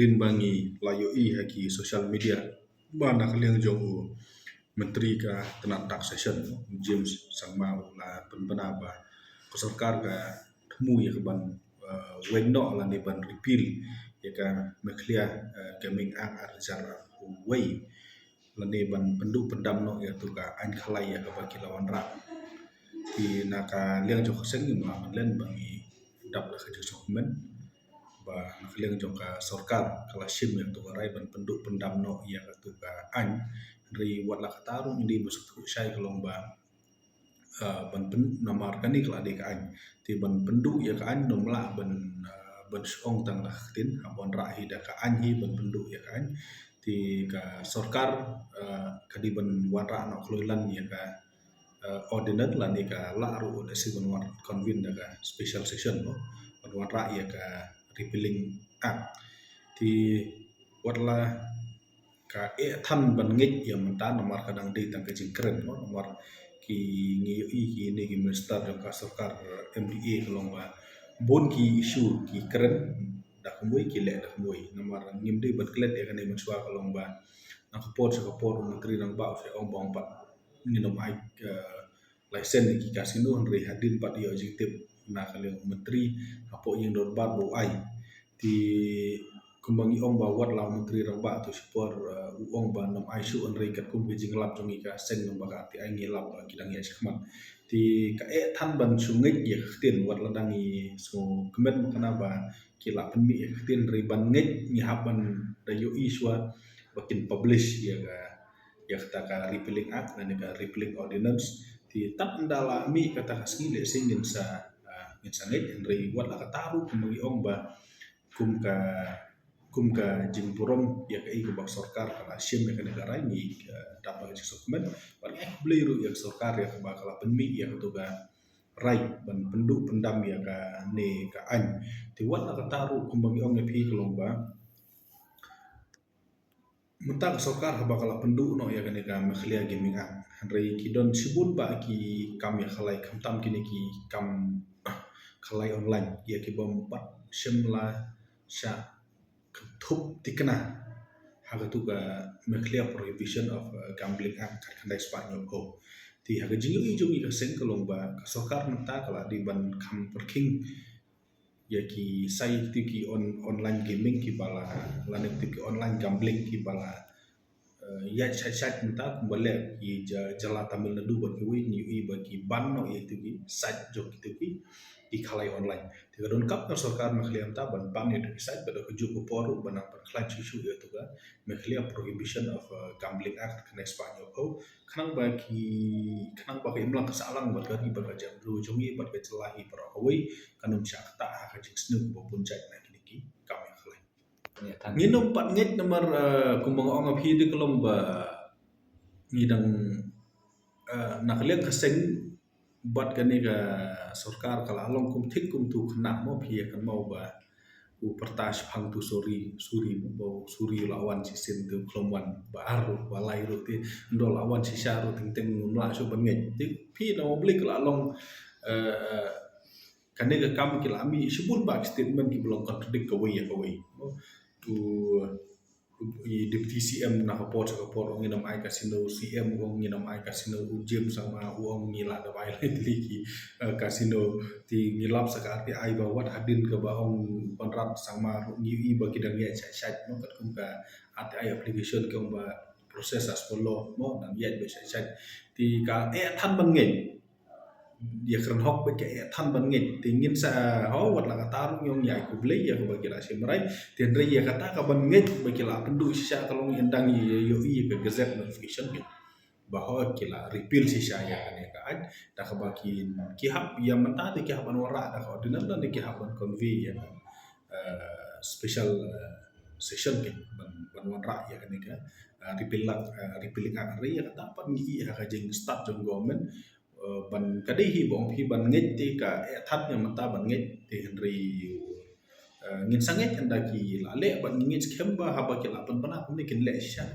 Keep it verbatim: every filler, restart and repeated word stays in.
Hadien ba ngi la ïohi ha ki social media ba na ka liang jong u Myntri ka tnat Taxation, James Sangma, u la pynbna ba ka sorkar ka thmu ïa ka ban, eh, weng noh lane ban repeal ïa ka Meghalaya, eh, Gaming Act ar hajar arphew wei, lane ban pynduh pyndam noh ïa tu ka aiñ khalai ïa kaba ki la wanrah. Te na ka liang jong ka seng ngim lah ban len ba ngi dap da ka jingsngewkmen ba na ka liang jong ka sorkar ka la shim ïa tu ka rai ban pynduh pyndam noh ïa katu ka aiñ. Hynrei wat la katta ruh ngi dei ban sngewthuh shai ka long ba, ah, ban pyn-, namar kane ka la dei ka aiñ. Te ban pynduh ïa ka aiñ ym lah ban, ah, ban shu ong tang da ka ktien, hap wanrah hi da ka aiñ hi ban pynduh ïa ka aiñ. Te ka sorkar, ah, ka dei ban wanrah noh kloi lan ïa ka, ah, ordinance lane ka lah ruh lehse ban wan convene da ka special session, mo, ban wanrah ïa ka repealing act. Te wat la ka eh than ban ngeit ïa mynta namar ka dang dei tang ka jingkren, mo, namar ki, ngi ïohi kine ki minister jong ka sorkar M D A ka long ba bun ki issue ki kren da kumwei, ki leh da kumwei. Namar ngim dei ban klet ïa kane mynshuwa ka long ba na ka por sha ka por u Myntri Rangbah u sa ong ba ong pat ngin ym ai, eh, license ïa ki casino, hynrei hadien pat ïoh jingtip na ka liang u Myntri hapoh ïing dorbar ba u ai. Te kumba ngi ong ba wat la u Myntri Rangbah tu shipor, eh, u ong ba ym ai shuh, hynrei katkum ka jinglap jong ngi ka seng, namar ba ka R T I ngi lap ba ki dang ïaid shakhmat. Te ka eh than ban shu ngeit ïa ka ktien, wat la dang ngi sngewkmen ba kane ba ki la pynmih ïa ka ktien, hynrei ban ngeit ngi hap ban da ïohi shuwa ba kin publish ïa ka, ïa kata ka repealing act lane ka repealing ordinance. Te tang ynda la mih kata ka sngi lehse ngin sa, ah, ngin sa ngeit, hynrei wat la katta ruh kumba ngi ong ba kum ka, kum ka jingburom ïa kaei kaba ka sorkar ka la shim ïa kane ka rai, ngi, eh, dap da ka jingsngewkmen. Bad ngi ai khublei ruh ïa ka sorkar ïa kaba ka la pynmih ïa katu ka rai ban pynduh pyndam ïa kane ka aiñ. Te wat la katta ruh kumba ngi ong ïa phi ka long ba mynta ka sorkar haba ka la pynduh noh ïa kane ka Meghalaya Gaming Act, hynrei ki don shibun bah ki kam ïa khalai, khamtam kine ki kam khalai online ïa kiba ym pat shym la shah kynthup thikna ha katu ka Meghalaya Prohibition of, uh, Gambling Act khatkhyndai spah hynñiewphew. Te ha ka jingïohi jong ngi ka seng ka long ba ka sorkar mynta ka la dei ban kham pyrkhing ïa ki, sa ïa kito ki on-, online gaming kiba la, lane kito ki online gambling kiba la, eh, ïaid shait shait mynta kumba leh ki ja-, jylla Tamil Nadu bad kiwei, ngi ïohi ba ki ban noh ïa kito ki site jong kito ki, ki khalai online. Te ka donkam ka sorkar Meghalaya mynta ban ban ïa kito ki site, bad ha kajuh ka por ruh ban nang pynkhlaiñ shuh shuh ïa katu ka Meghalaya Prohibition of, uh, Gambling Act khatkhyndai spah hynñiewphew, khnang ba ki, khnang ba ka imlang ka sahlang bad ka ri bad ka jaitbynriew jong ngi bad ka jylla hi baroh kawei kan ym shah ktah ha ka jingsniew kaba bun jait na kine ki kam ïa khalai. Ngin ym pat ngeit namar, eh, kumba nga ong ïa phi, dei ka long ba ngi dang, eh, na ka liang ka seng bad kane ka sorkar ka la long kum thik kum tu khynnah, mo, phi ïa kynmaw ba u pyrta shiphang tu suri, suri, mo, ba u suri u la wan shisien, te u khlem wan ba ar ruh, ba lai ruh, te ynda u la wan shisha ruh teng teng ngim lah shuh ban ngeit. Te phi, namar balei ka la long, eh, kane ka kam ki la mih shibun bah ki statement kiba long contradict kawei ïa kawei. U, u, i Deputy C M na ka por sha ka por u ong ngin ym ai casino, C M u ong ngin ym ai casino, u James Sangma u ong ngi lah da bai lai tylli ki, eh, casino. Te ngi lap sa ka R T I ba wat hadien kaba ong Conrad Sangma ruh ngi ïohi ba ki dang ïaid shait shait, mo, katkum ka R T I application ki ong ba process as per law, mo, dang ïaid beit shait shait. Te ka eh than ban ngeit. Ïa kren hok beit ka eh than ban ngeit. Te ngin sa, ho, wat la katta ruh ngi ong ïa khublei ïa kaba ki la shim rai. Te hynrei ïa kata ka ban ngeit ba ki la pynduh shisha ka long ynda ngi ïohi ïa ka gazette notification, ba ho ki la repeal shisha ïa kane ka aiñ. Da kaba ki, ki hap, ïa mynta te ki hap ban wanrah da ka ordinance, da ki hap ban convene ïa ka, eh, special, eh, session, ki ban, ban wanrah ïa kane ka, eh, repeal act, eh, repealing act. Hynrei ïa kata pat ngi ïohi ha ka jingstad jong government, eh, ban, ka dei hi ba ong phi ban ngeit te ka eh than ïa mynta ban ngeit, te hynrei, eh, ngin sa ngeit ynda ki la leh, bad ngin ngeit skhem ba haba ki la pynbna kumne kin leh shisha.